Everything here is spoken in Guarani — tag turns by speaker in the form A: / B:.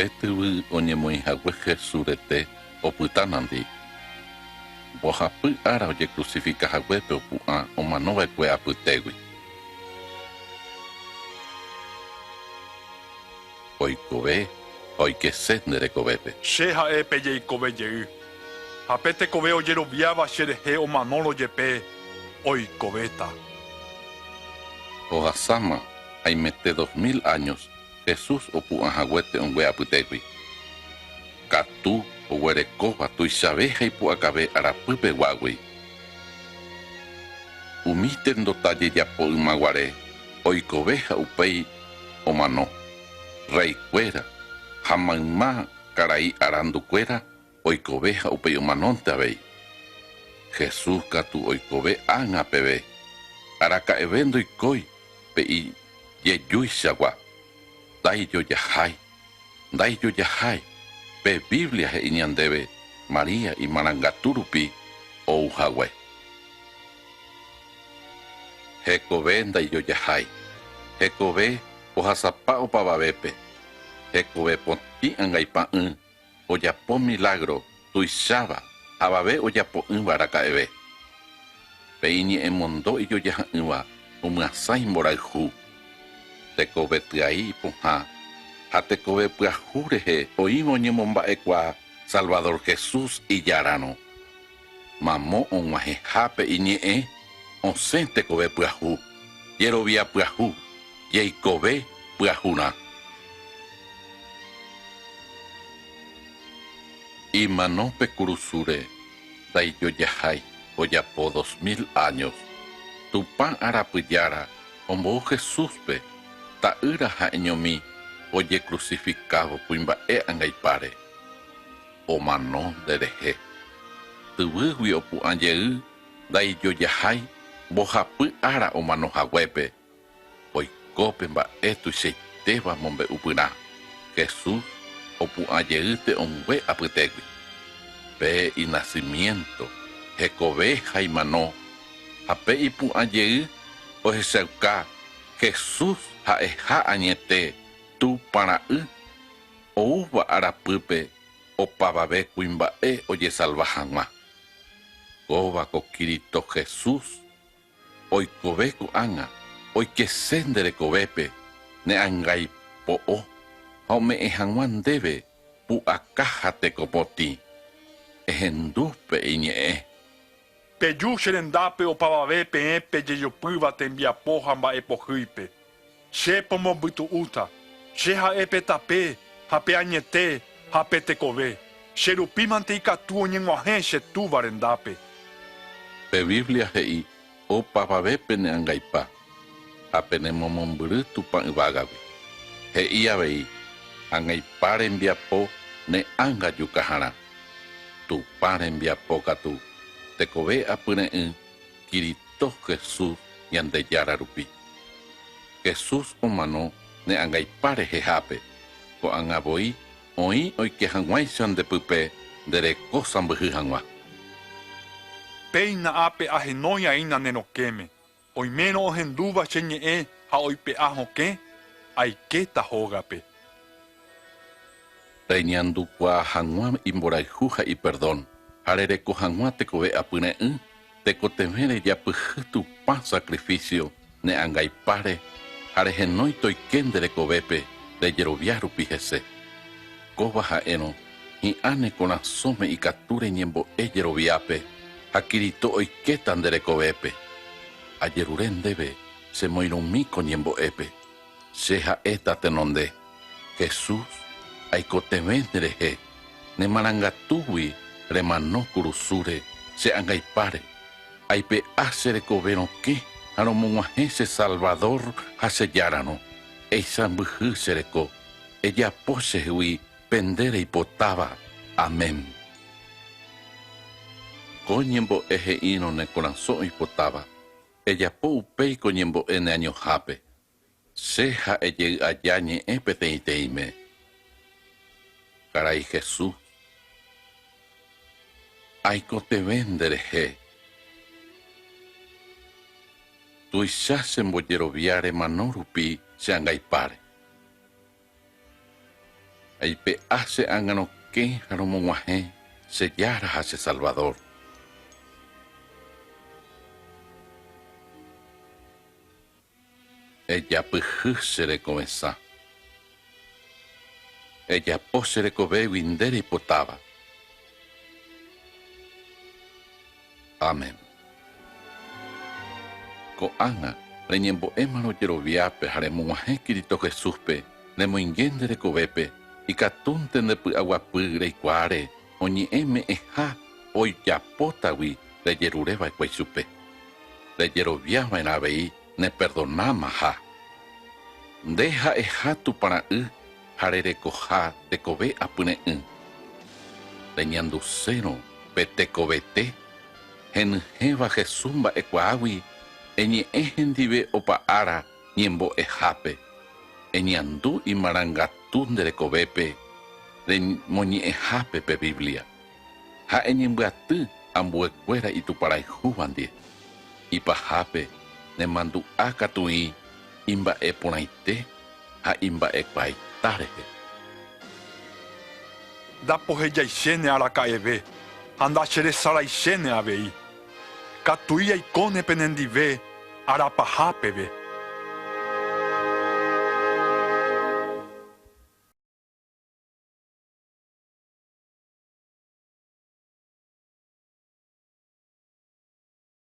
A: Pe tyvy oñemoĩhague Jesús rete opyta nandi. Mbohapy ára ojecrucifikahaguépe opu'ã omanova'ekue apytégui. Oikove ha oikese nde rekovépe.
B: Che ha'e pe jeikove jey. Ha pe tekove ojeroviáva che rehe omanórõ jepe, oikovéta.
A: Ohasáma haimete 2000 años Jesús opu'ãhague te'õngue apytégui. Katu oguerekóva tuichave ha ipu'akave arapy peguágui. Umi tendota jejapo ymaguare oikove ha upéi omano. Rreikuéra ha mayma karai arandukuéra oikove ha upéi omanónte avei. Jesús katu oikove ág̃a peve, araka'eve ndoikói pe ijejuichagua. Ndaijojahái, ndaijojahái, pe Biblia he'i ñandéve María imarangatu rupi ou hague. Hekove ndaijojahái, hekove ohasapa opavavépe, hekove potĩ angaipa'ỹ ojapo milagro tuicháva avave ojapo'ỹva araka'eve. Pe iñe'ẽmondo ijojaha'ỹva omyasãi mborayhu, tekove tyai ipohã ha tekove pyahu rehe oĩva oñemomba'ekuaa Salvador Jesús ijárarõ. Mamo og̃uahẽhápe iñe'ẽ osẽ tekove pyahu, jerovia pyahu, jeikove pyahurã. Imano pe kurusúre ndaijojahái ojapo 2000 años. Tupã arapyjára ombou Jesúspe, Ta'ýra ha'eñomi ojecrucificávo kuimba'e angaipáre. Omano nderehe. Tyvýgui opu'ã jey ndaijojahái mbohapy ára omano haguépe. Oiko pe mba'e tuichaitéva mombe'upyrã, Jesús opu'ã jey te'õngue apytégui. Pe inacimiento, hekove ha imano, ha pe ipu'ã jey ohechauka Jesús ha'eha añete Tupã Ra'y, oúva arapýpe opavave kuimba'e ojesalva hag̃ua. Kóva ko Kirito Jesús Oikove ko'ág̃a oikese nde rekovépe ne angái po'o ha ome'ẽ hag̃ua ndéve pu'aka ha teko potĩ. Ehendu pe iñe'ẽ.
B: Peju che rendápe opavave peẽ pejejopýva tembiapo ha mba'e pohýipe. Che pomombytu'úta. Che ha'e pe tape, ha pe añete, ha pe tekove. Che rupi mante ikatu oñeg̃uahẽ che Túva rendápe.
A: Pe Biblia he'i, Opavave pene angaipa ha pene momombyry Tupã yvágagui. He'i avei, Angaipa rembiapo ne ánga jukaharã. Tupã rembiapo katu tekove apyre'ỹ Kirito Jesús Ñandejára rupi. Jesús omano ne angaipa rehehápe, ko'ág̃a voi oĩ oike hag̃uáicha nde pype nde reko sãmbyhy hag̃ua.
B: Péina ápe ahenói aína ne rokẽme, oimérõ ohendúva che ñe'ẽ ha oipe'a hokẽ, aikéta hógape.
A: Reñandukuaa hag̃ua imborayhu ha iperdón, ha rereko hag̃ua tekove apyre'ỹ, tekotevẽ rejapyhy Tupã sacrificio ne angaipáre ha rehenói toike nde rekovépe rejerovia rupi hese. Kóva ha'érõ, hi'ã ne korasõme ikatu reñembo'e jeroviápe ha Kirito oikéta nde rekovépe. Ajerure ndéve chemoirũmi ko ñembo'épe. Che ha'éta tenonde, Jesús, aikotevẽ nderehe, ne marangatúgui remano kurusúre che angaipáre, aipe'a che rekove rokẽ ha romog̃uahẽ che Salvador ha che Járarõ, eisãmbyhy che reko, ejapo chehegui pe nde reipotáva. Amén. Ko ñembo'e he'írõ ne korasõ oipotáva, ejapo upéi ko ñembo'e ne añohápe. Che ha'e jey aja ñe'ẽ peteĩteĩme. Karai Jesús, aikotevẽ nde rehe. Tuicha che mbojerovia remano rupi che angaipáre. Aipe'a che ánga rokẽ ha romog̃uahẽ che Jára ha che Salvador. Ejapyhy che rekovesã. Ejapo che rekovégui nde reipotáva. Amén. Ko'ág̃a, reñembo'émarõ jeroviápe ha remog̃uahẽ Kirito Jesúspe, remoinge nde rekovépe, ikatúnte nde py'aguapy reikuaáre oñe'ẽ me'ẽha ojapótagui rejerure va'ekue ichupe. Rejerovia va'erã avei neperdonámaha. Nde ha'eha Tupã Ra'y ha rerekoha tekove apyre'ỹ. Reñandusérõ pe tekovete henyhẽva Jesús mba'ekuaágui eñe'ẽ hendive opa ára ñembo'ehápe, eñandu imarangatu nde rekovépe remoñe'ẽhápe pe Biblia, ha eñembyaty ambuekuéra ituparayhúva ndie. Ipahápe nemandu'a katuĩ imba'e porãite ha imba'ekuaaita rehe.
B: Ndapohejaichéne araka'eve ha ndacheresaraichéne avei. Katui aikóne penendive arapaha peve.